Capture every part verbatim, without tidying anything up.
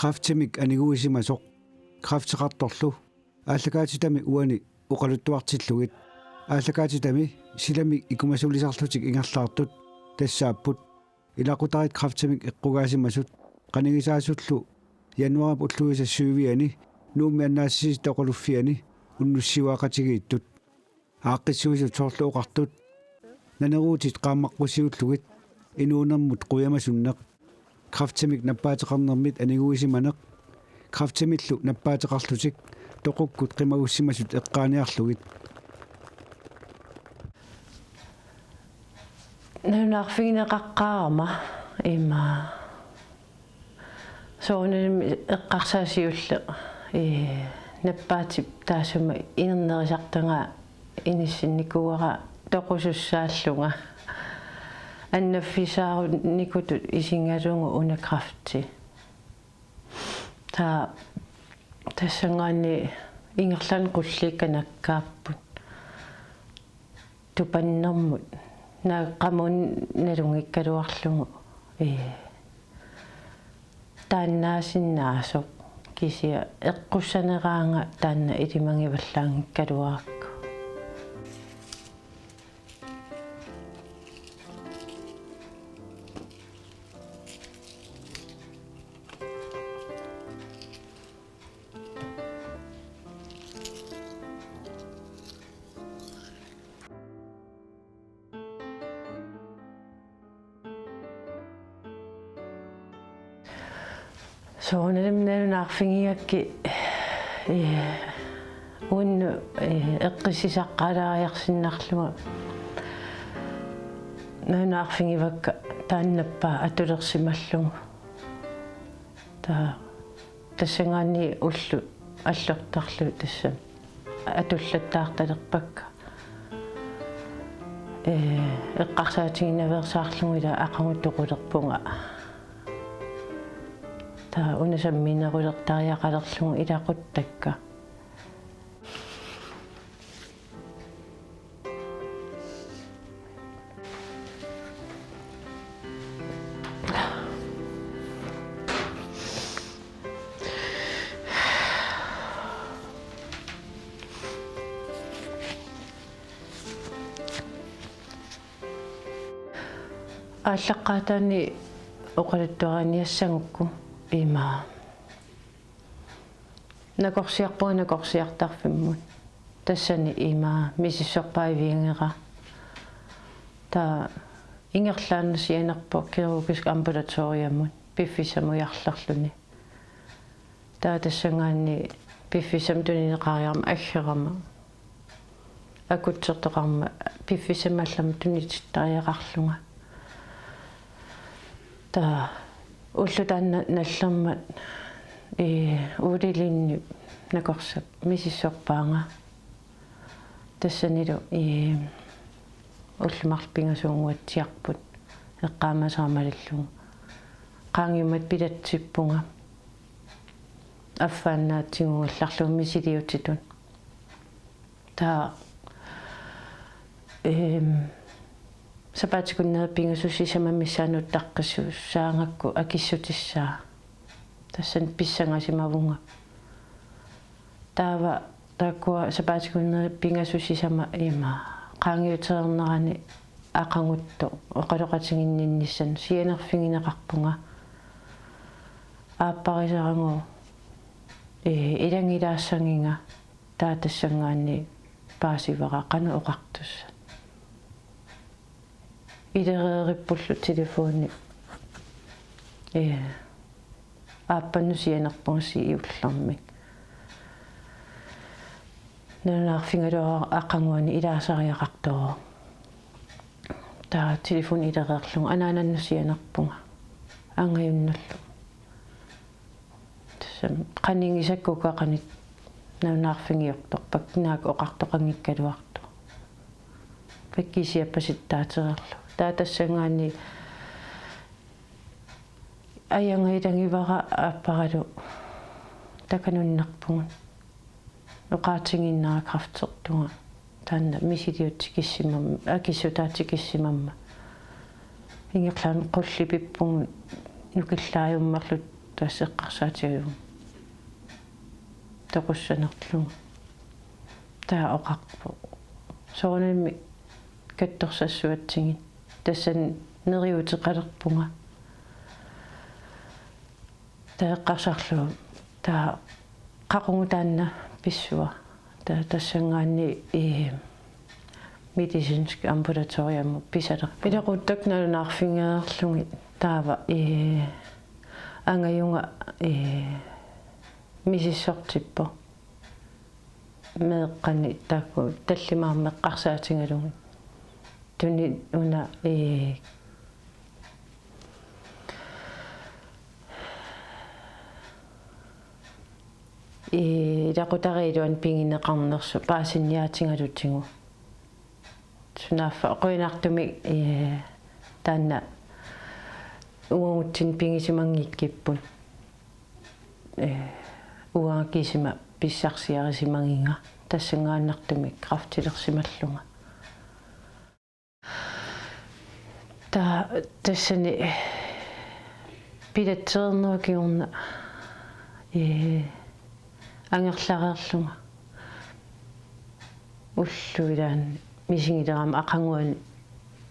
Kræftimik aniguisimasoq kræfteqartorlu aallakaatitami uani oqaluttuartillugit. Aallakaatitami silamik ikumasulisarlutik ingerlaartut tassaapput ilaqutariit kræftimik eqqugaasimasut qanigisaasullu januaarip ulluisa syviani Nuummi annaassisita oqaluffiani unnussiuaaqatigiittut. Aaqqissuisut soorlu oqartut: Naneruutit qaammaqqusiullugit inuunermut qujamasunneq, kræftimik nappaateqarnermit aniguisimaneq, kræftimillu nappaateqarlutik toqukkut qimagussimasut eqqaaniarlugit. Nalunaarfigineqaqqaarama ima. Soorunalimi eqqarsaatit siulleq, ee, nappaatip taassuma inernerisartagaa inissinnikuuara toqusussaallunga. Annaffissaarunikutut isigalugu una kræfti. Taava tassanngaanniit ingerlaannaq qulliikka nakkaapput. Tupannermut. Naak qamuuna nalunngikkaluarlugu. Ee. Taannaasinnaavoq kisianni eqqussaneraanga taanna ilimagivallaanngikkaluarakku. Soorunalimi nalunaarfigigakkit, ee, uannut, ee, eqqissisaqqaalaariarsinnarlunga nalunaarfigivakka taanna nappaa atulersimallugu. Taava tassanngaanniit ullut allortarlugit tassami atullattaartalerpakka. Ee, eqqarsaatiginnaveersaarlugu ila aqagu toqulerpunga. Taava una samminerulertariaqalerlugu ilaquttakka. Aallaqqaataani oqaluttuariniassagukku ima. Nakorsiarpunga nakorsiartarfimmut. Tassani ima misissorpaavianngilaq. Taava ingerlaannaq sianerpoq kirurgisk ambulatoriamut piffissamut ujarlerluni. Taava tassanngaanniit piffissami tunineqariarmat aggerama. Akutsertoqarmat piffissami allamut tunitittariaqarlunga. Taava ulloq taanna nallermat, ee, ulilinni nakorsap misissorpaanga. Tassanilu, ee, ullut marluk pingasuunnguatsiarput eqqaamasara malillugu. Qaangiummat pilatsippunga. Affaannaatsigu allarlugu misiliutitut. Taava, ehm, sapaatip-akunneri pingasut sisamat missaanni uttaqqissussaagakku akissutissaa. Tassani pissangasimavunga. Taava taakkua sapaatip-akunneri pingasut sisamat ima qaangiutereernerani aqaguttoq oqaloqatiginninnissamut sianerfigineqarpunga. Aapparisaragooq, ee, ilanngilaassagiga taava tassanngaanniit paasivara qanoq oqartussat. Ilereerippullu telefoni, ee, aappannut sianerpunga siullermik. Nalunaarfigaluarama aqaguani ilaasariaqartoq. Taava telefoni ilereerlugu anaanannut sianerpunga. Angajunnullu. Tassami qanigisakka uku qanoq nalunaarfigiortorpakka, naak oqartoqanngikkaluartoq. Pakkiisiappasittaatereerlugu. Taava tassanngaanniit ajagaq ilagivara aapparalu takanunnerpugut. Oqaatigiinnarlugu kræftertunga taanna misiliut tikissimammat, akissutaa tikissimammat. Ingerlaannaq qullipippugut nukillaajummerluta Tassa eqqarsaatigalugu toqussanerlugu. Taava oqarpoq: Soorunami katsorsassuatsigit. Tassani neriuuteqalerpunga. Taava eqqarsarlugu: Taava qaqugu taanna pissua? Taava tassanngaanniit, ee, medicinsk ambulatoriami pisalerpunga. Ilaquttakka nalunaarfigereerlugit taava, ee, angajunga, ee, misissortippoq. Meeqqani taakku tallimat aamma eqqarsaatigalugit. Tuni una, ee, ee, ilaqutariit iluani pigineqarnersut paasinniaatigalutigu. Sunaaffa qujanartumik, ee, taanna uagutsinni pigisimanngikkipput. Ee, uanga kisima pissarsiarisimagiga tassanngaannartumik kræftilersimallunga. Taava tassani pilatsereernerup kingorna, ee, angerlareerlunga ullut ilaanni misigilerama aqaguani,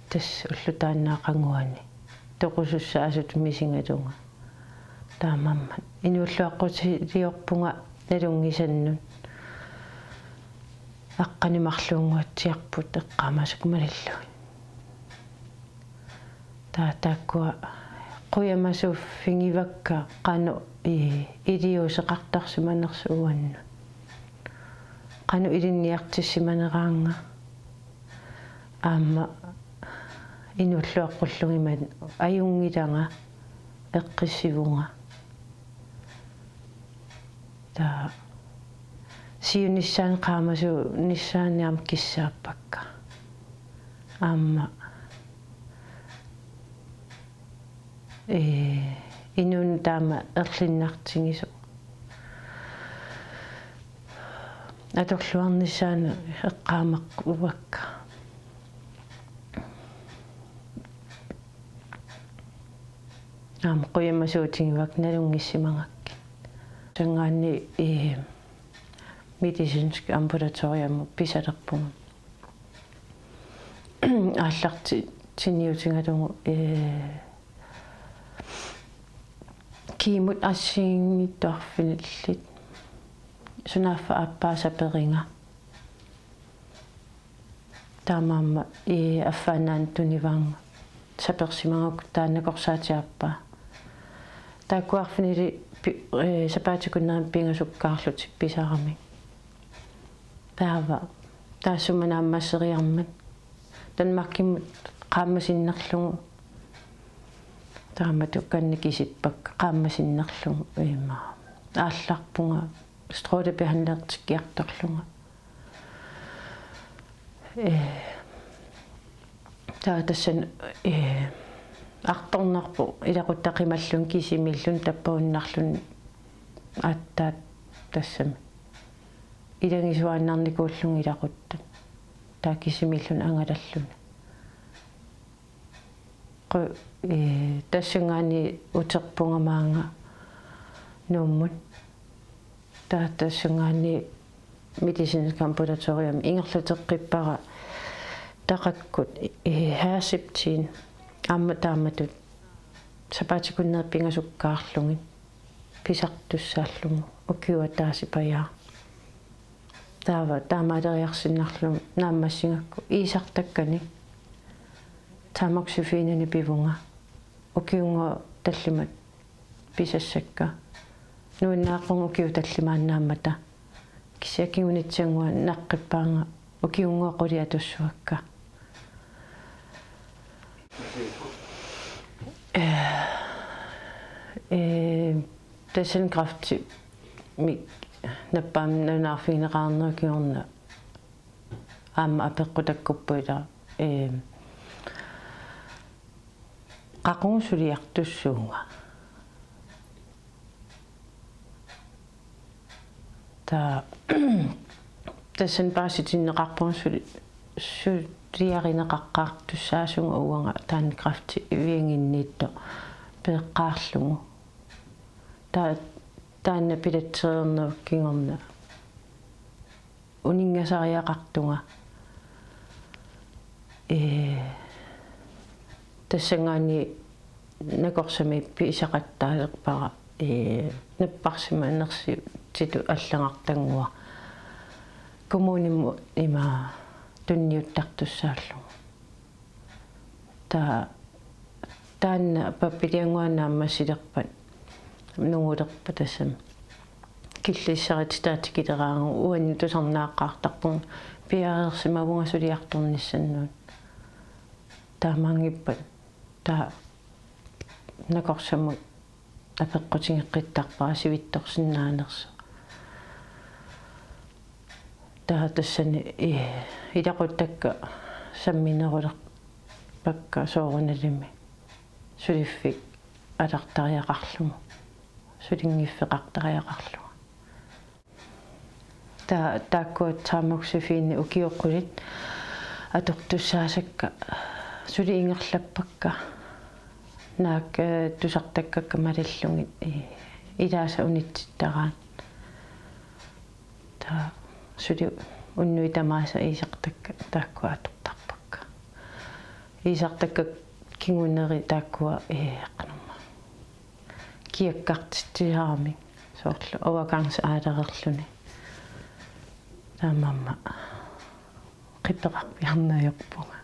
tassa ulloq taanna aqaguani toqusussaasutut misigalunga. Taamaammat inuulluaqqutiliorpunga nalunngisannut, aqqaneq-marluunnguatsiarput eqqaamasakka malillugit. Taava taakkua qujamasuuffigivakka qanoq i-, iliuuseqartarsimanersut uannut. Qanoq ilinniartissimaneraanga. Aamma inuulluaqqullugimmat ajunngilanga, eqqissivunga. Taava siunissaanik qaamasuunissaanik aamma kissaappakka. Aamma, ee, inunnut taama erlinnartigisoq. Atorluarnissaanik eqqaamaqquakka. Aamma qujamasuutigivakka nalunngissimagakkit. Tassanngaanniit, ee, medicinsk ambulatoriami pisalerpunga. Aallartitsiniutigalugu, ee, kemot assigiinngitsut arfinillit. Sunaaffa aappaa saperiga. Taamaammat, ee, affaannaani tunivaannga sapersimagakku taanna nakorsaatit aappaa. Taakku arfinilinni pi-, ee, sapaatip-akunneranut pingasukkaarlutik pisaramik. Taava taassuma naammasseriarmat Danmarkimut qaammat sinnerlugu. Taamatut kanna kisippakka qaammat sinnerlugu, ima. Aallarpunga strålebehandlertikkiartorlunga. Ee, taava tassani, ee, artornarpoq ilaquttat qimalluni kisimiilluni tappavunnarluni aatsaat tassami ilagisuaannarnikuullunga ilaquttat. Taava kisimiilluni angalalluni. Qu-, ee, tassanngaanniit uterpunga maanga Nuummut. Taava tassanngaanniit medicinsk ambulatoriami ingerlateqqippara taqakkut, ee, Herceptin. Aamma taamatut sapaatip-akunneri pingasukkaarlugit pisartussaallugu ukiup ataasipajaaq. Taava taamaaleriarsinnarlugu naammassigakku iisartakkani tamoxifen-inik pivunga. Ukiunngooq tallimat pisassakka. Nuannaaqqugu ukiut tallimaannaammata. Kisianni kingunissannguaq naqqippaanga ukiunngooq qulit atussavakka. Ee, ee, tassani kræftimik nappaamik nalunaarfigineqarnerup kingorna aamma apeqqutakkuppoq ila, ee, qaqugu suliartussuunga. Taava tassani paasitinneqarpunga suli-, suliarineqaqqaartussaasunga uanga taanna kræftivianginniittoq peeqqaarlugu. Ta-, taanna pilatsereernerup kingorna uninngasariaqartunga. Ee, tassanngaanniit nakorsamik pisaqattaalerpara, ee, napparsimanersutitut allagartannguaq. Kommunimut ima tunniuttartussaallugu. Ta-, taanna pappiliannguaq naammassilerpat nungulerpat tassami. Killissarititaat tikileraangakkit uannut tusarnaaqqaartarpunga piareersimavunga suliartornissannik. Taamaanngippat taava nakorsamut apeqqutigeqqittarpara sivitsorsinnaanersoq. Taava tassani i-, ilaquttakka samminerulerpakka soorunalimi suliffik alartariaqarlugu, sulinngiffeqartariaqarlugu. Ta-, taakkua thermoxifiini ukioq qulit atortussaasakka suli ingerlappakka. Naak, eh, tusartakkakka malillugit, eh, ilaasa unitsittaraat. Taava suli unnuit tamaasa iisartakka taakkua atortarpakka. Iisartakka kinguneri taakkua, eh, qanormaa kiakkartitsisaramik, soorlu overgangsalderilerluni. Taamaammat qippeqarpiarneq ajorpunga.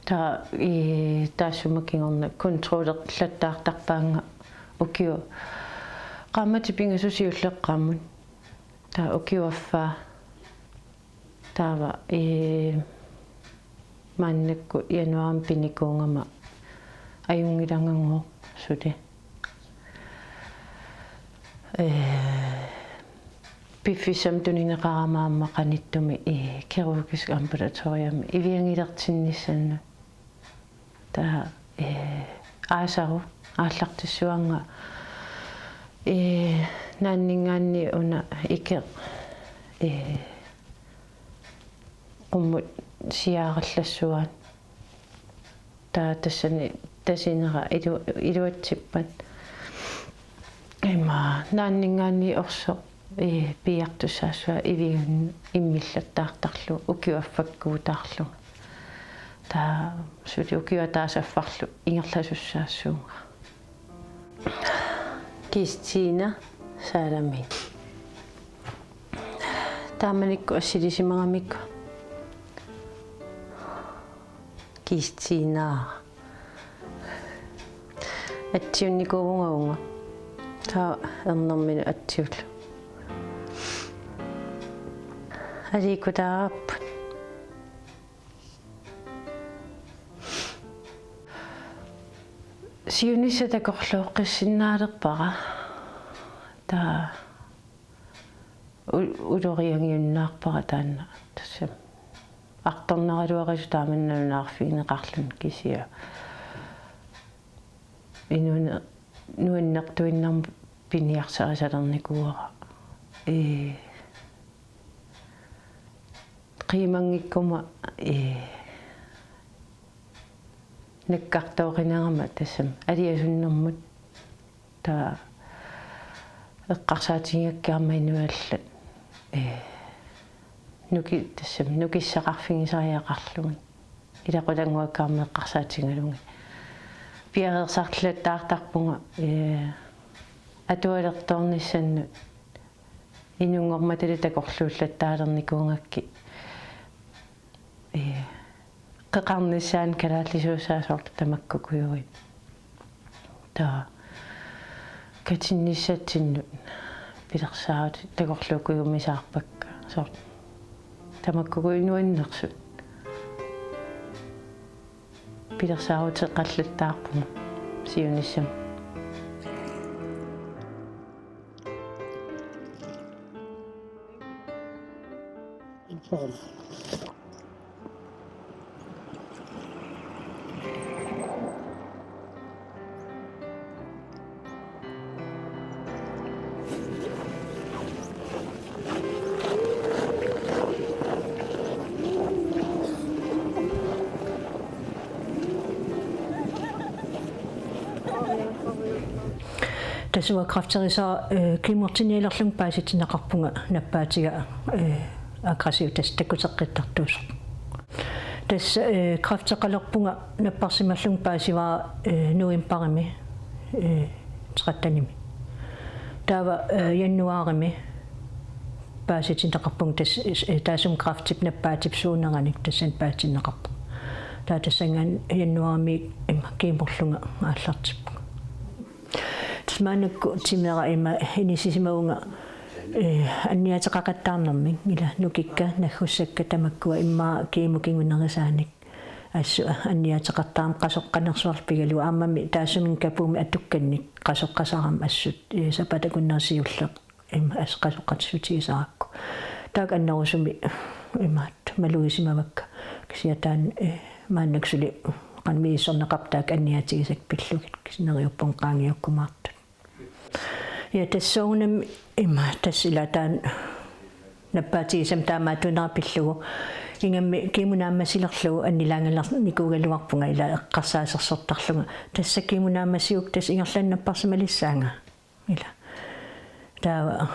Taava, ee, taassuma kingorna kontrollerlattaartarpaannga ukioq qaammatit pingasut siulleq qaammat. Taava ukioq affaa. Taava, ee, maannakkut januaarimi pinikuugama ajunngilangagooq suli. Ee, piffissami tunineqarama aamma qanittumi, ee, kirurgisk ambulatoriami iviangilertinnissannut. Taava, ee, aasaru aallartissuaannga, ee, naanninngaanniit una ikeq, ee, qummut siaarallassuaat. Taava tassani tasinera ilu-, iluatsippat. Ima naanninngaanniit orsoq, ee, piiartussaassavaa ivian immillattaartarlugu ukioq affakkuutaarlugu. Taava suli ukioq ataaseq affarlu ingerlasussaassuunga. Kiistina Saalamiit. Taamanikkut assilisimagamikku. Kiistina. Atsiunnikuuvunga uunga. Taava ernerminut atsiullugu. Aliikkutaarput. Siunissaq takorlooqqissinnaalerpara. Taava u-, uloriangiunnaarpara taanna tassami. Artornaraluarisut taamannak nalunaarfigineqarluni kisianni. Inuuneq nuannertuinnarmik piniarsarisalernikuuara. Ee, qiimanngikkuma, ee, nakkartooqinerama tassami aliasunnermut. Taava eqqarsaatigigakkit aamma inuit allat, ee, nuki-, tassami nukissaqarfigisariaqarlugit. Ilaqutannguakkit aamma eqqarsaatigalugit. Piareersarlattaartarpunga, ee, atualertoornissannut inunngormatali takorluullattaalernikuugakkit. Ee, qeqarnissaanut kalaallisuussaat soorlu tamakkukujuit. Taava katinnissatsinnut pilersaarutit takorluukujummisaarpakka. Soorlu tamakkukujuit nuannersut. Pilersaaruteqallattaarpunga siunissami. Tassa uanga kræfterisara, eh, kemortinnialerlunga paasitinneqarpunga nappaatiga, eh, aggressiv tassa takkuteqqittartuusoq. Tassa, eh, kræfteqalerpunga napparsimallunga paasivara, eh, novembarimi, eh, trettenimi. Taava, eh, januaarimi paasitinneqarpunga tassa, eh, taassuma kræftip nappaatip suuneranik tassani paasitinneqarpunga. Taava tassanngaanniit januaarimi ima kemorlunga aallartippunga. Tassa maannakkut timera ima inissisimavunga, eh, anniaateqaqattaarnermik ila nukikka naggussakka tamakkua immaqa kemo kingunerisaanik assut anniaateqattaarama qasoqqanersuarlu pigalugu aammami taassuminnga kapuumi atukkannik qasoqqasarama assut, eh, sapaatip akunnerani siulleq ima assut qasoqqassutigisarakku. Taakku annerusumik imaattoq malugisimavakka. Kisianni taanna, eh, maannakkut suli qanoq misissorneqarpoq taakku anniaatigisakka pillugit, kisianni neriuppunga qaangiukkumaartut. Ja tassa soorunami ima tassa ila taanna nappaatigisama taamaattuunera pillugu. Ingammik kemo naammasilerlugu annilaangalernikuugaluarpunga ila eqqarsaasersortarlunga. Tassa kemo naammasigukku tassa ingerlaannaq napparsimalissaanga. Ila. Taava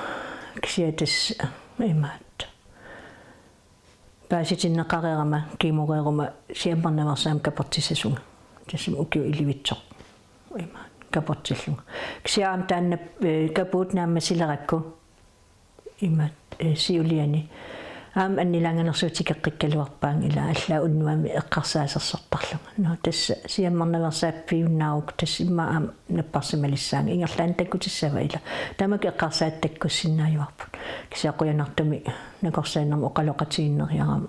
kisianni tassa imaattoq paasitinneqareerama kemoreeruma siammarnaveersaammat kapertissasunga. Tassami ukiut ellevitsoq. Ima kapertillunga. Kisianni aamma taanna, eh, kapuut naammasilerakku ima, eh, siuliani aamma annilaanganersuup tikeqqikkaluarpaanga ila allaat unnuami eqqarsaasersortarlunga. Nå, tassa siammarnaveersaappiunnaarukku tassa immaqa aamma napparsimalissaanga, ingerlaannaq takkutissava ila. Tamakku eqqarsaat takkussinnaajuarput. Kisianni qujanartumik nakorsaanermut oqaloqatigiinneriarama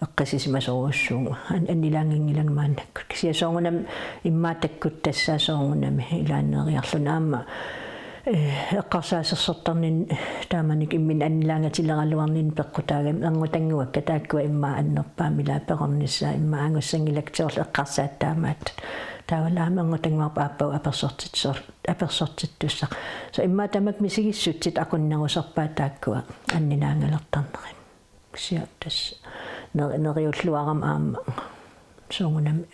eqqissisimasorujussuuvoq an-, annilaanginngilanga maannakkut. Kisianni soorunami immaqa takkuttassaaq soorunami ilaanneeriarluni aamma, eh, eqqarsaasersortarninni taamanikkut imminut annilaangatileraluarninni peqqutaagami erngutannguakka taakkua immaqa annerpaamik ila perornissaat immaqa angussanngilakka soorlu eqqarsaat taamaattut. Taavalu aamma erngutannguarput aappaagu apersortitsisor-, apersortittussaq. Soorlu immaqa tamakku misigissutsit aqunnerusorpaat taakkua annilaangalertarnerini. Kisianni tassa neri-, neriulluarama aamma soorunami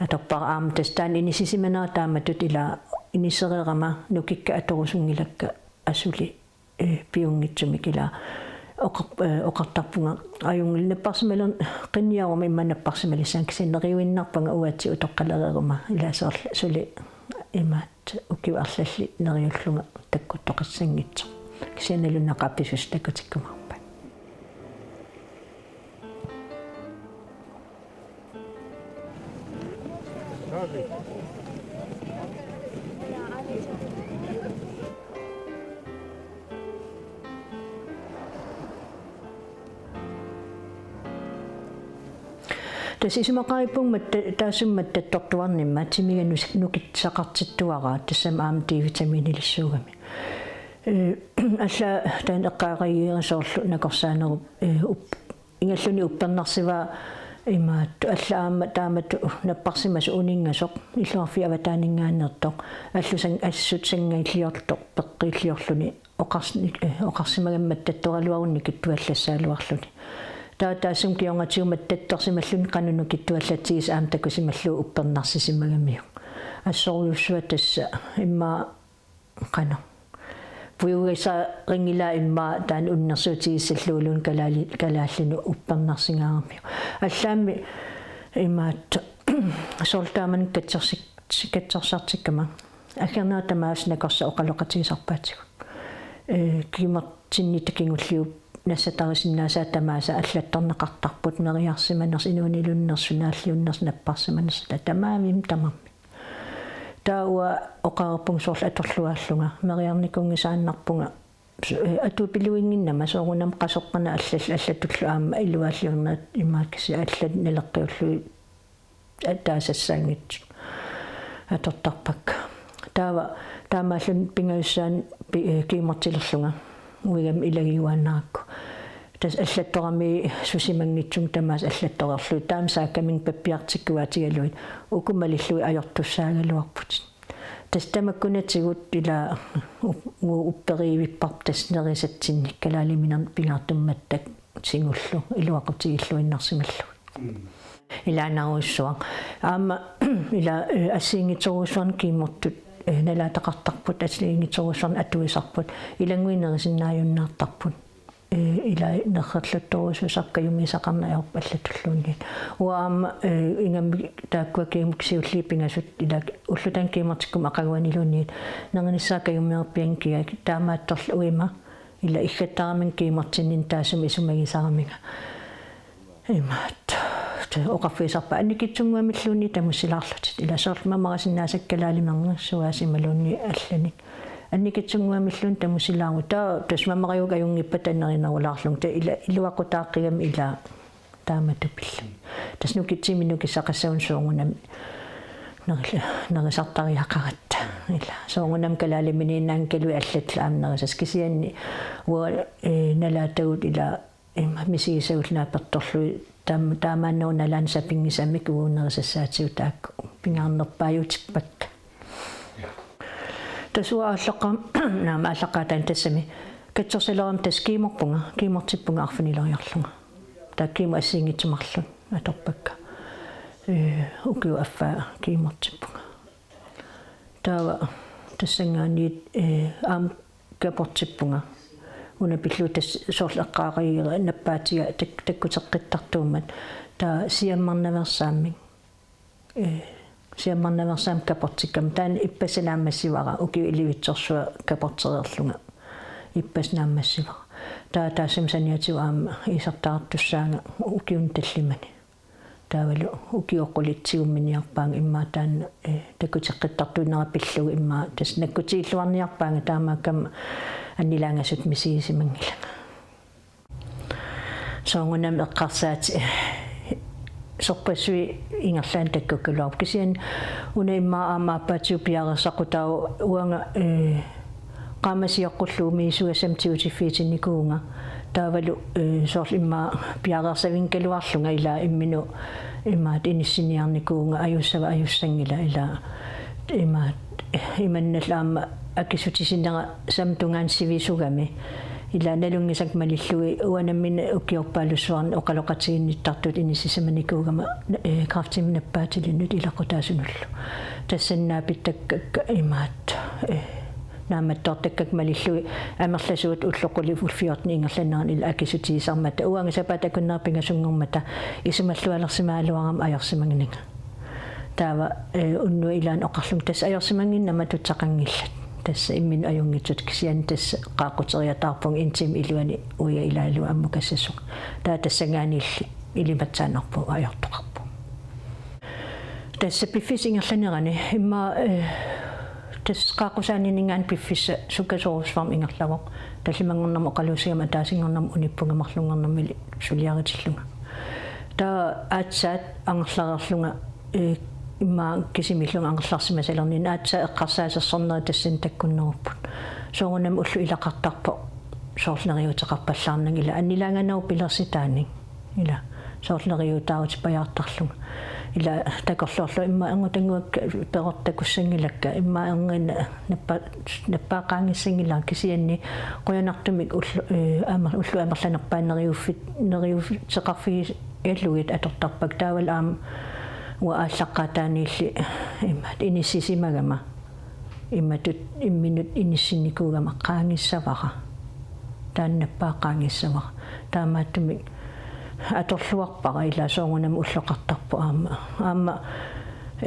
atorpara aamma tassa taanna inissisimanera taamatut ila inisereerama nukikka atorusunngilakka asuli, eh, piunngitsumik ila oqar-, eh, oqartarpunga ajunngilaq napparsimaler-, qiniaruma immaqa napparsimalissaanga kisianni neriuinnarpanga uatsinnut utoqqalereeruma ila soorlu suli imaattoq ukiut arlallit neriullunga takkuttoqassanngitsoq. Kisianni nalunnaqaaq pisussaq takkutikkumaarpat. Tassa isumaqarpunga matta-, taassuma mattattortuarnimmat timiga nus-, nukissaqartittuaraa tassami aamma D-vitaminilissuugami. Eh, allaat taanna eqqaareeriarlunga soorlu nakorsaanerup, eh, up-, ingerlaannaq uppernarsivaa imaattoq allaat aamma taamatut napparsimasoq uninngasoq illoqarfiup avataaninngaanneersoq allusang assut sangailliortoq peqqiilliorluni oqars-, eh, oqarsimagami mattattoraluaruni nikittuallassagaluarluni. Taava taassuma kingornatigut mattattorsimalluni qanoq nikittuallatsigisoq aamma takusimallugu uppernarsisimagamiuk. Assorujussuaq tassa immaqa qanoq. Pujugisarinngilaa immaqa taanna unnersuutigissallugu kalaali-, kalaallinut uppernarsingaaramiuk. Allaammi imaattoq soorlu taamani katsorsik-, katsorsartikkama. Aggernerit tamaasa nakorsat oqaloqatigisarpaatigut. Eh, kemortinnitta kingulliup nassatarisinnaasai tamaasa allattorneqartarput, neriarsimanersut, inuuniluunnersut, naalliunnersut, napparsimanersut, taava tamarmik. Taava uanga oqareerpunga soorlu atorluaallunga, neriarnikuunngisaannarpunga, s-, eh, atuupiluinnginnama soorunami qasoqqanit allat-, allatullu aamma iluaalliornerat imaakkaasi allat naleqqiullugit ataasassaanngitsut atortarpakka. Taava taamaalilluni pingajussaani pi-, eh, kemortilerlunga uigamik ilagiuaannarakku. Tassa allattoramiit susimanngitsunnga tamaasa allattorerlugit. Taama saakkaminga pappiartikkuaatigalugit uku malillugit ajortussaagaluarputit. Tassa tamakkunatigut ila up-, u-, upperiivipparput tassa nerisatsinnik kalaaliminernik pingaartumik mattak tigullu iluaqutigilluinnarsimallugit. Mm. Ilaannaarujussuaq. Aamma ila, eh, assigiinngitsorujussuarnik kemortut Ee, nalaataqartarput, assigiinngitsorujussuarnik atuisarput, ilannguinnerisinnaajunnaartarput. Ee, ila nerrerluttorujussuusarput kajumisaqarneq ajorput allatulluunniit. Uanga aamma, ee, ingammik taakkua kiimut siulliit pingasut ila ulloq taanna kiimortikkumut aqaguaniluunniit nerinissaa kajumiorpianngikkiga, taamaattorli uima ila iggattaramik kiimortinninni taassuma isumagisaraminga. Imaattoq. Oqarfigisarpara annikitsunnguamilluunniit tamussilaarlutit. Ila soorlu mamarisinnaasakka kalaalimernersut aasiit imaluunniit allanik. Annikitsunnguamilluunniit tamussilaarlugu. Taava tassa mamariukkajunngippat tanerinerulaarlunga. Taava ila iluaqutaaqqigamik ila taamatut pillugit. Tassa nukitsinni nukissaqassagunik soorunami neri-, nerisartariaqaratta. Ila soorunami kalaaliminiinnaanngikkaluit allatullu aamma nerisassat, kisianni uagut, ee, nalaatagut ila ima misigisagullu naapertorlugit taam-, taamaannerup nalaani sapinngisamik uagut nerisassaatigut taakku pingaarnerpaajuutippakka. Tassa uanga aallaqqaam-, naamik aallaqqaataani tassami katsorsalerama tassa kiimorpunga, kiimortippunga arfinileriarlunga. Taava kiimut assigiinngitsut marluk atorpakka. Ee, ukiup affaa kiimortippunga. Taava tassanngaanniit, ee, aamma kaportippunga. Una pillugu tassa soorlu eqqaariga nappaatiga tak-, takkuteqqittartuummat. Taava siammarnaveersaammik. Ee, siammarnaveersaammik kaportikkama. Taanna ippassaq naammassivara, ukiut ellevitsorsua kaportereerlunga. Ippassaq naammassivara. Taava taassuma saniatigut aamma iisartaartussaanga ukiuni tallimani. Taavalu ukioq qulit tigumminiarpaannga immaqa taanna, ee, takkuteqqittartuunera pillugu immaqa tassa nakkutigilluarniarpaannga, taamaakkama annilaangasutut misigisimanngilanga. Soorunami eqqarsaatit, ee, sorpassuit ingerlaannaq takkukkaluarput. Kisianni una immaqa aamma aappaatigut piareersaqqutaa uanga, ee, qaammat sioqqullugu misissugassama tigutiffiitinnikuuvunga. Taavalu, ee, soorlu immaqa piareersavinngigaluarlunga ila imminut imaattoq inissiniarnikuuvunga, ajussava ajussanngila ila imaattoq, ee, imannak aamma akissutissinera samtungaan sivisugami. Ila nalunngisakka malillugit uanga nammineq ukiorpaalussuarni oqaloqatiginnittartutut inissisimanikuugama, ee, kræftimik nappaatilinnut ilaqutaasunullu. Tassani naapittakka imaattoq, ee, naammattoortakkakka malillugit amerlasuut ullut qulit fjorten ingerlaneranni ila akissutigisarmata, uanga sapaatip akunnera pingasunngormata isumallualersimagaluarama ajorsimaginanga. Taava, ee, unnuap ilaani oqarlunga tassa ajorsimannginnama tutsaqanngillat. Tassa imminut ajunngitsutut, kisianni tassa qaaqquteriataarpunga en time iluani uia ilaalu ammukassasunga. Taava tassanngaanniilli ilimatsaannarpunga ajortoqarpunga. Tassa piffissap ingerlanerani immaqa, ee, tassa qaaqqusaaninninngaanniit piffissaq sukkasoorujussuarmik ingerlavoq. Tallimanngornermut oqaluussigamik ataasinngornermut unippunga marlunngornermili suliaritillunga. Taava aatsaat angerlareerlunga, ee, immaqa kisimiillunga angerlarsimasalerninni aatsaat eqqarsaasersornerit tassani takkunnerupput. Soorunami ulloq ilaqartarpoq soorlu neriuuteqarpallaarnanga ila annilaanganerup pilersitaanik. Ila soorlu neriuutaarutippajaartarlunga. Ila takorloorlunga immaqa erngutannguakka perortakussanngilakka, immaqa erngit nappa-, nappaaqqaanngissanngilara, kisianni qujanartumik ullu-, ee, aamma ullut amerlanerpaat neriuffit-, neriuuteqarfigigalugit atortarpakka, taavalu aamma uanga aallaqqaataaniilli imaattoq inissisimagama imatut imminut inissinnikuugama qaangissavara. Taanna nappaaqqaanngissavara. Taamaattumik atorluarpara ila soorunami ulloqartarpoq aamma. Aamma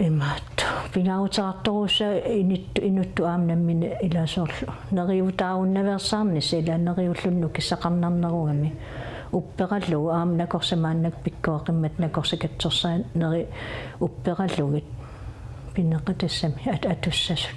imaattoq pingaaruteqartorujussuuvoq inut-, inuttut aamma nammineq ila soorlu neriutaarunnaveersaarnissaq ila neriulluni nukissaqarnarnerugami upperalugu aamma nakorsat maannakkut pikkoreqimmat nakorsat katsorsaanerit upperalugit pineqatassami at-, atussasut.